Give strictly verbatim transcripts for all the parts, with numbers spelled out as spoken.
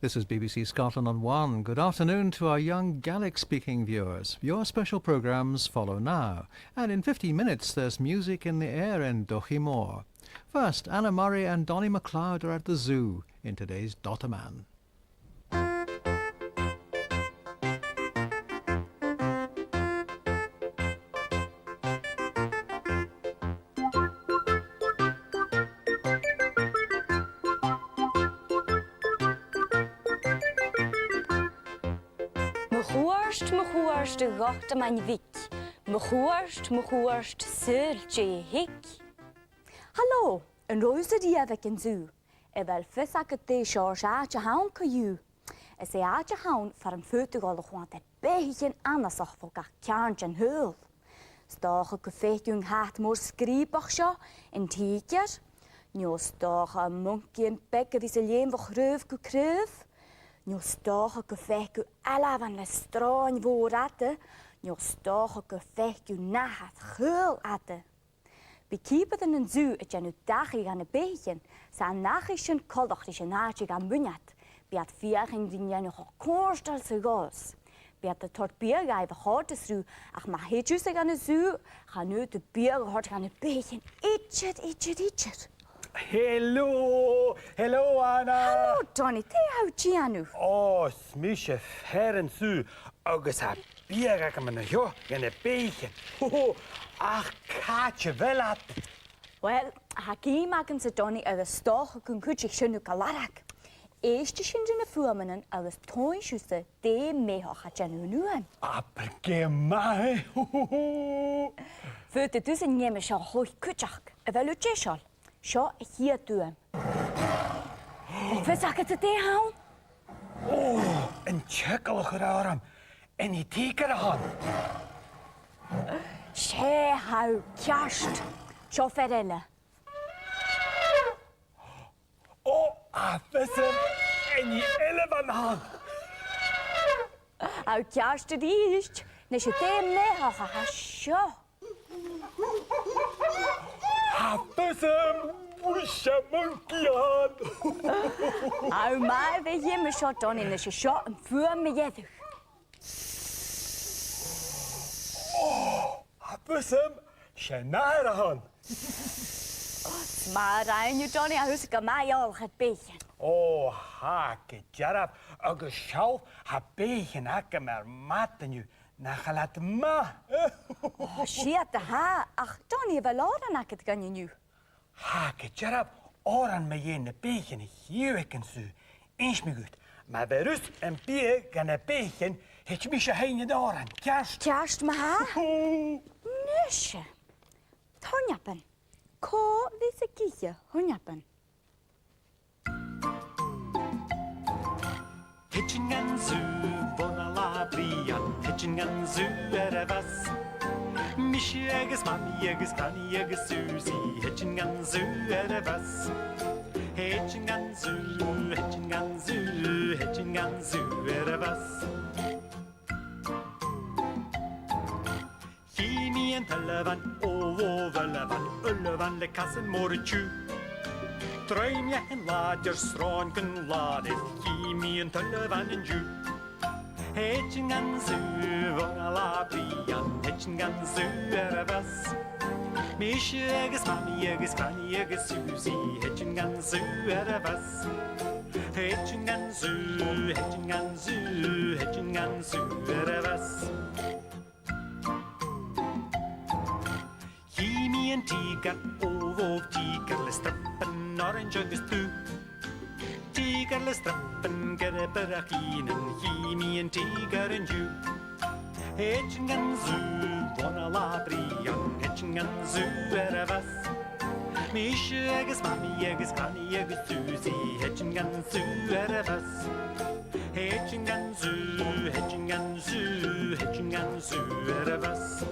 This is B B C Scotland on One. Good afternoon to our young Gaelic-speaking viewers. Your special programmes follow now. And in fifteen minutes, there's music in the air in Doicheamore. First, Anna Murray and Donnie MacLeod are at the zoo in today's Dot a Man. Mo chuairt, mo chuairt, a Dhotaman bhig. Mo chuairt, mo chuairt, saoil dè thig. Halò, an robh thusa riamh aig an zoo? A bheil fios agad dè seòrsa àite a th' ann co-dhiù? Is e àite a th' ann far am faod thu dhol a choimhead air beathaichean annasach bho gach ceàrn den t-saoghal. 'S dòcha gum faic thu an cat mòr sgrìobach seo, an tìgear, no 's dòcha am moncaidhean beag a bhios a' leum bho chraobh gu craobh, no 's dòcha gum faic thu ailbhean le sròin mhòr fhada, no 's dòcha gum faic thu nathair chaol fhada. Bidh cìobairean an zoo a' dèanamh dachaigh dha na beathaichean, 's an dachaigh sin coltach ris an àite a ghabh muinntir, bidh iad a' feuchainn ri dhèanamh cho cofhurtail 's a ghabhas. Bidh iad a' toirt biadh dhaibh a chòrdas riutha, ach ma thèid thusa dhan an zoo, chan fhaod thu biadh a thoirt dha na beathaichean idir, idir, idir. Hello! Hello, Anna! Halò, Donnie, dè tha thu a' dèanamh? Ò, 's mise fear an zoo, agus tha biadh agam an seo dha na beathaichean. Ho, ho, ach càit a bheil iad? Uill, tha geama agamsa, Donnie, agus 's dòcha gun cuidich sin thu gu làrach. Èistidh sinn ri na fuaimeannan agus togaidh sibhse dè am beathach a tha a' dèanamh an fhuaim. Abair geama math, eh? Ho, ho, ho. Faodaidh tusa an geama seo a chluich cuideachd. A bheil thu deiseil? Seo a' chiad fhuaim. A bheil fios agad dè th' ann? Ò, an t-eagal a chuir e orm. An e tìgear a th' ann? 'S e, tha thu ceart. Seo fear eile. Ò, tha fios agam, an e ailbhean a th' ann? Tha thu ceart a-rithist. Nise, dè am beathach a tha seo? Tha fios agam, 's e moncaidh a th' ann. Tha thu math air a' gheama seo, Donnie, nise, seo am fuaim mu dheireadh. Ò, tha fios agam, 's e nathair a th' ann. 'S math a rinn thu, Donnie, tha thusa gu math eòlach air beathaichean. Ò, tha gu dearbh, agus seall, tha beathaichean agam air m' fhad an-diugh, nach eil iad math? Ò, 's iad a tha, ach Donnie, a bheil òran agad dhuinn an-diugh? Tha gu dearbh òran mu dheidhinn na beathaichean a chì thu aig an zoo. Innis mi dhut, ma bheir thusa am biadh dha na beathaichean, thèid mise fhèin an òran, ceart? Ceart ma-thà. Nise, Tòrr Napan. Cò bhios ag ithe Tòrr Napan? Thèid sinn dhan zoo bhon a' là bhrèagha, thèid sinn dhan zoo air a' bhus. Mise agus Mamaidh agus Granny agus Susie, thèid sinn dhan zoo air a' bhus. Thèid sinn dhan zoo, thèid sinn dhan zoo, thèid sinn dhan zoo air a' bhus. Chì mi an t-ailbhean, ò, ò, ailbhean, ailbhean le casan mòra tiugh. Druim leathann làidir, sròn gun làraich, chì mi an t-ailbhean an-diugh. Thèid sinn dhan zoo bhon a' là bhrèagha, thèid sinn dhan zoo air a' bhus. Mise agus Mamaidh agus Granny agus Susie, thèid sinn dhan zoo air a' bhus. Thèid sinn dhan zoo, thèid sinn dhan zoo, thèid sinn dhan zoo air a' bhus. Chì mi an tìgear, ò, ò, tìgear le strùpan orains agus dubh. Tìgear le strùpan geirbeach ghìnean, chì mi an tìgear an-diugh. Thèid sinn dhan zoo bhon a' là bhrèagha, thèid sinn dhan zoo air a' bhus. Mise agus Mamaidh agus Granny agus Susie, thèid sinn dhan zoo air a' bhus. Thèid sinn dhan zoo, thèid sinn dhan zoo, thèid sinn dhan zoo air a' bhus.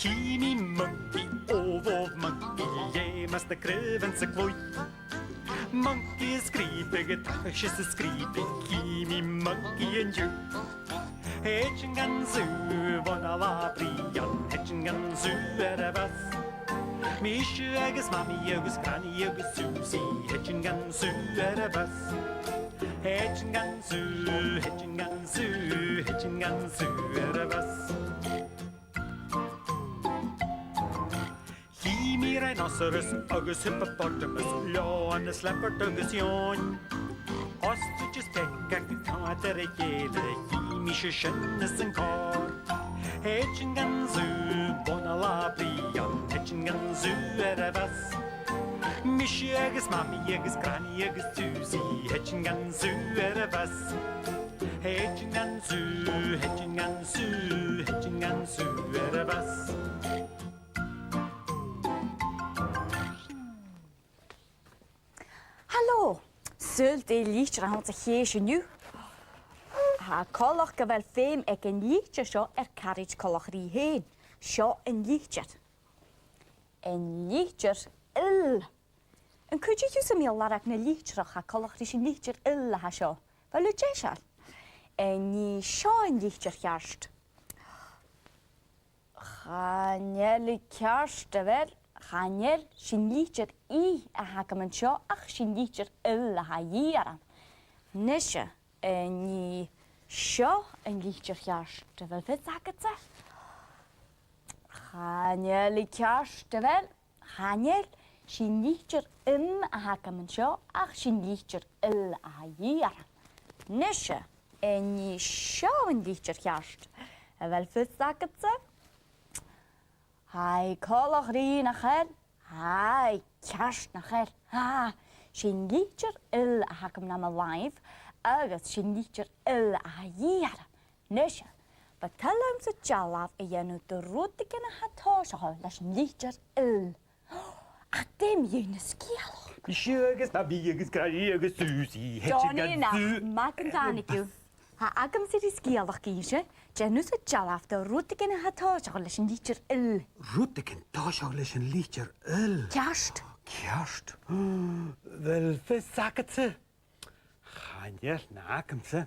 Chì mi muncaidh, ò, ò, muncaidh, dh'fheumas na craobhan 's a cluich. Muncaidh a' sgrìobadh, a' tachairt 's a' sgrìobadh, chì mi muncaidh an-diugh. Thèid sinn dhan zoo bhon a' là bhrèagha, thèid sinn dhan zoo air a' bhus. Mise agus Mamaidh agus Granny agus Susie, thèid sinn gan sùgh air a' bhus. Thèid sinn gan sùgh, thèid sinn gan sùgh, thèid sinn gan sùgh air a' bhus. Chì mi rhinoceros agus hippopotamus, leòmhann is leopard agus eòin. Ostrich is peacock, a' coimhead air a chèile, chì mise sin anns an còrr. Thèid sinn gan sùgh, bhon an latha brèagha, thèid sinn gan sùgh air a' bhus. Mise agus Mamaidh agus Granny agus Susie, thèid sinn gan sùgh air a' bhus. Thèid sinn gan sùgh, thèid sinn gan sùgh, thèid sinn gan sùgh air a' bhus. Halò! Saoil dè an litir a th' anns a' chèis an-diugh? Tha coltach gu bheil feum aig an litir seo air caraid Colla Chraoibh fhèin. Seo an litir. An litir L. An cuidich thusa mi a' lorg na litreach a tha coltach ris an litir L a tha seo? A bheil thu deiseil? An e seo an litir cheart? Chan eil i ceart, a bheil? Chan eil, 's e an litir I a th' agam an seo, ach 's e an litir L a tha dhìth orm. Nise, an e seo an litir cheart, a bheil fios agadsa? Chan eil i ceart, a bheil? Chan eil, 's e an litir M a th' agam an seo, ach 's e an litir L a tha dhìth orm. Nise, an e seo an litir cheart, a bheil fios agadsa? Tha i coltach rithe, nach eil? Tha i ceart, nach eil? Tha, 's e an litir L a th' agam nam làimh, agus 's e an litir L a tha dhìth orm. Nise, bu toil leamsa dealbh a dhèanamh de rudeigin a tha a' tòiseachadh leis an litir L. Ach dè mu dheidhinn na sgeulachd? Mise agus Mamaidh agus Granny agus Susie, thèid sinn gan sùgh. Johnny, nach math gun tàinig thu. Tha agamsa ri sgeulachd innse, dèan thusa dealbh de rudeigin a tha a' tòiseachadh leis an litir L. Rudeigin a' tòiseachadh leis an litir L? Ceart. Ceart. A bheil fios agadsa? Chan eil, nach eil agamsa.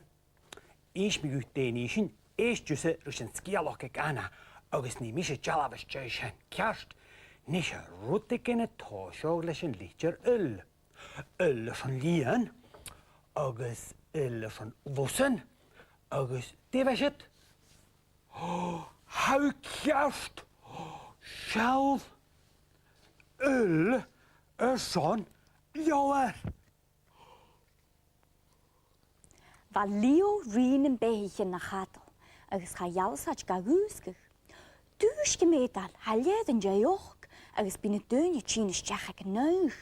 Innsidh mi dhut dè nì sinn, èist thusa ris an sgeulachd aig Anna, agus nì mise dealbh às dèidh sin, ceart? Nise, rudeigin a' tòiseachadh leis an litir L. L airson lìon, agus L airson lusan, agus dè bha siud? Tha thu ceart! Seall! L airson leabhar! Bha Leo ri na beathaichean na chadal agus chaidh Ealasaid ga dhùsgadh. Dùisg am meudal, tha leathad an dèidh ochd agus bidh na daoine a' tighinn a-steach aig an naoi.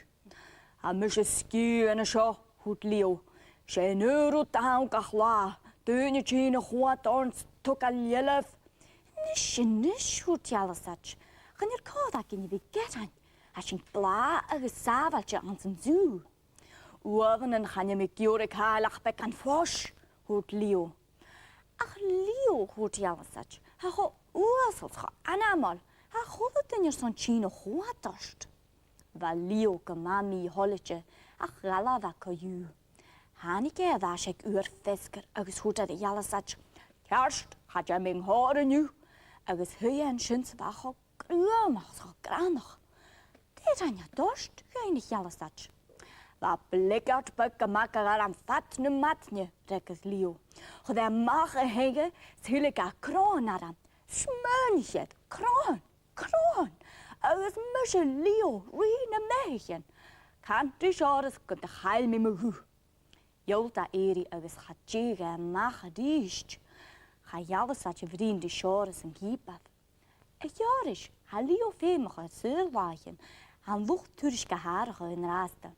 Tha mise sgìth an seo, thuirt Leo. 'S e an aon rud a th' ann gach latha, daoine a' tighinn a choimhead oirnn 's togail dhealbh. Nis, nis, thuirt Ealasaid. Chan eil còir againn a bhith gearan. Tha sinn blàth agus sàbhailte anns an zoo. Uaireannan chan eil mi ag iarraidh càil ach beagan fois, thuirt Leo. Ach Leo, thuirt Ealasaid, tha e cho uasal 's cho ainmeil, tha a h-uile duine airson tighinn a choimhead ort. Bha Leo gu math mì-thoilichte, ach dh'fhalbh e co-dhiù. Thàinig e air ais aig uair feasgar agus thuirt e ri Ealasaid, ceart, cha dèan mi an còrr an-diugh, agus shuidh e an sin 's bha e cho gruamach 's cho grannach. Dè rinn iad ort? dh'fhaighnich Ealasaid. Bha bligeard beag gu math gairm fad na maidne, fhreagair Leo. Chuir e a-mach a theanga 's thilg e cnothan orm. Smaoinich air, cnothan, cnothan! Agus mise Leo, rìgh nam beathaichean. Can ris Eòras gun do chaill mi mo ghuth. Dhiùlt e èirigh agus cha tig e a-mach a-rithist. Chaidh Ealasaid a bhruidhinn ri Seòras an Cìobair. A Sheòrais, tha Leo feumach air saor-làithean, tha an luchd-turais ga h-atharrachadh an-dràsta.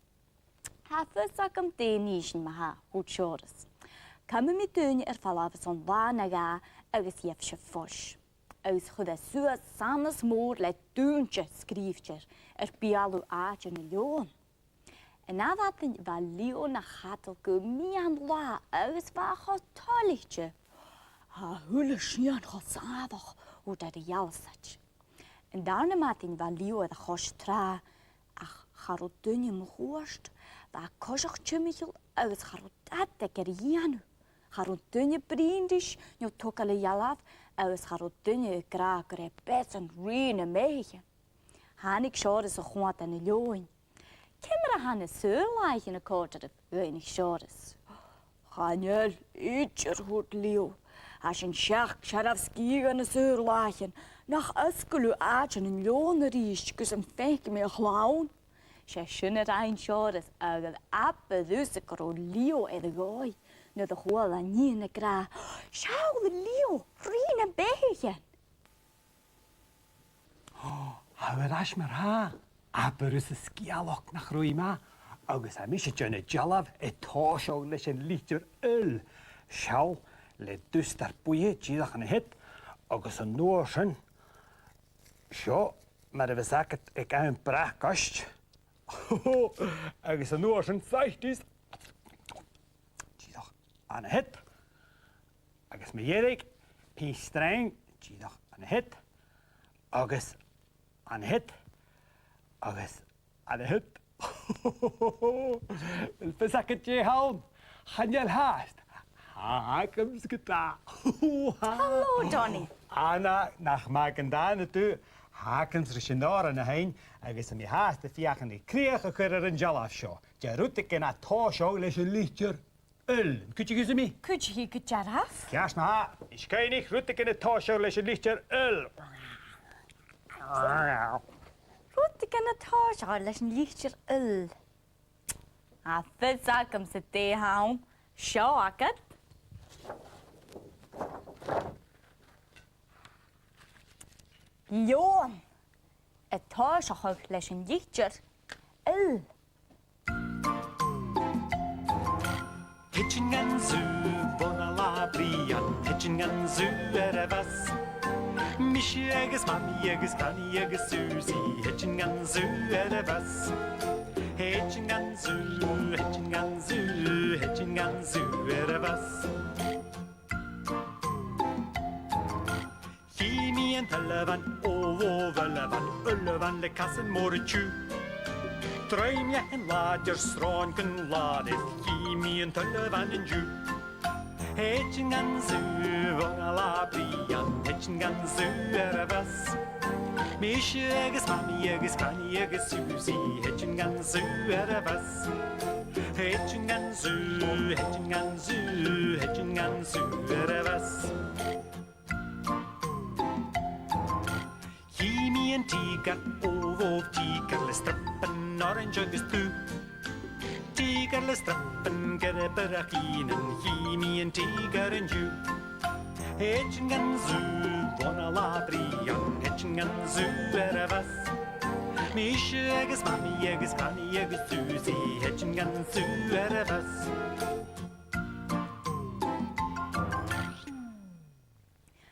Tha fios agam dè nì sinn ma-thà, thuirt Seòras. Cumaidh mi daoine air falbh airson latha no dhà agus gheibh sibh fois. Agus chuir e suas sanas mòr le dùinte sgrìobhte air, air beulaibh àite na leòmhann. An ath mhadainn bha Leo na chadal gu meadhan-latha agus bha e cho toilichte. Tha a h-uile sìon cho sàmhach, thuirt e ri Ealasaid. An dàrna madainn bha Leo air a' chois tràth, ach cha robh duine mun cuairt. Bha a' coiseachd timcheall agus cha robh dad aige ri dhèanamh. Cha robh duine a' bruidhinn ris no togail a dhealbh agus cha robh duine ag ràdh gur e Bethan rìgh nam beathaichean. Thàinig Seòras a choimhead air na leòmhainn. "Ciamar a tha na saor-làithean, a chàirdean?" dh'fhaighnich Seòras. "Chan eil idir," thuirt Leo. "Tha sinn seachd searbh sgìth dha na saor-làithean. Nach fhosgail thu àite nan leòmhann a-rithist gus am faic mi a' chlann?" 'S e sin a rinn Seòras agus abair thusa gun robh Leo air a dhòigh nuair a chuala e nighean ag ràdh, "Seall, a Leo, ruith nam beathaichean!" "Tha thu air ais mar-thà," abair thusa sgeulachd nach robh i math, "agus tha mise a' dèanamh dealbh a' tòiseachadh leis an litir L. Seall, le dustar buidhe dìreach an siud, agus an uair sin, seo mar a bhios agad aig àm bracaist, agus an uair sin saighdeas dìreach an siud, agus mu dheireadh, pìos sreang dìreach an siud, agus an siud, agus an siud." "A bheil fios agad dè th' ann?" "Chan eil fhathast." "Tha agamsa gu dath." "Halò, Donnie." "Anna, nach math gun dèan thu. Tha agamsa ris an òran a sheinn, agus tha mi fhathast a' feuchainn ri crìoch a chur air an dealbh seo de rudeigin a' tòiseachadh leis an litir L. Cuidichidh thusa mi?" "Cuidichidh gu dearbh." "Ceart ma-thà, is cuimhnich, rudeigin a' tòiseachadh leis an litir L." "Rudeigin a' tòiseachadh leis an litir L. Tha fios agamsa dè th' ann. Seo agad. Leòmhann a' tòiseachadh leis an litir L." Thèid sinn dhan zù bhon a' là brèagha, thèid sinn dhan zù air a' bhus. Mise agus Mamaidh agus Granny agus Susie, thèid sinn dhan zù air a' bhus. Thèid sinn dhan zù, thèid sinn dhan zù, thèid sinn dhan zù air a' bhus. Chì mi an t-ailbhean, o, o, ailbhean, ailbhean le casan mòra an-diugh. Druim leathann làidir, sròn gun làraich, chì mi an t-ailbhean an-diugh. Thèid sinn dhan zù bhon a' là brèagha, thèid sinn dhan zù air a' bhus. Mise agus Mamaidh agus Granny agus Susie, thèid sinn dhan zù air a' bhus. Thèid sinn dhan zù, thèid sinn dhan zù, thèid sinn dhan zù air a' bhus. Chì mi an tìgear, o, o, tìgear le strap an orains agus dubh. Tìgear le strap an gearboireachd fhèin, chì mi an tìgear an-diugh. Thèid sinn dhan zù bhon a' là brèagha, thèid sinn dhan zù air a' bhus. Mise agus Mamaidh agus Granny agus Susie, thèid sinn dhan zù air a' bhus.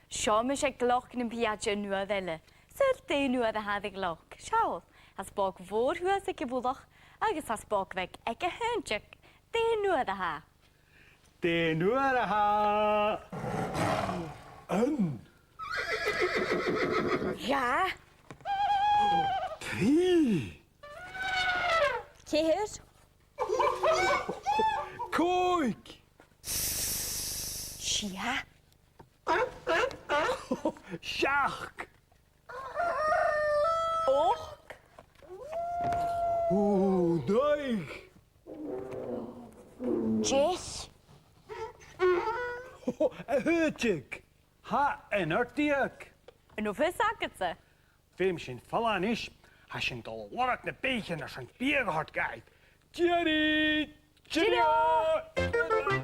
Seo mise a' gleoc nam pìobaire an uair eile. Saoil dè an uair a tha iad a' gleoc? Seall, tha spòg mhòr shuas aig a' mhullach agus tha spòg bheag aig a h-aon-deug. Dè an uair a tha? Dè an uair a tha? Aon. Dhà. Trì. Ceithir. Còig. Sia. Seachd. Ochd. Ò, naoi. Deich. A h-aon-deug. Tha aon-deug. An robh fios agadsa? Feumaidh sinn falbh a-nis. Tha sinn a' dol a lorg na beathaichean airson biadh a thoirt dhaibh. Tìoraidh! Tìoraidh!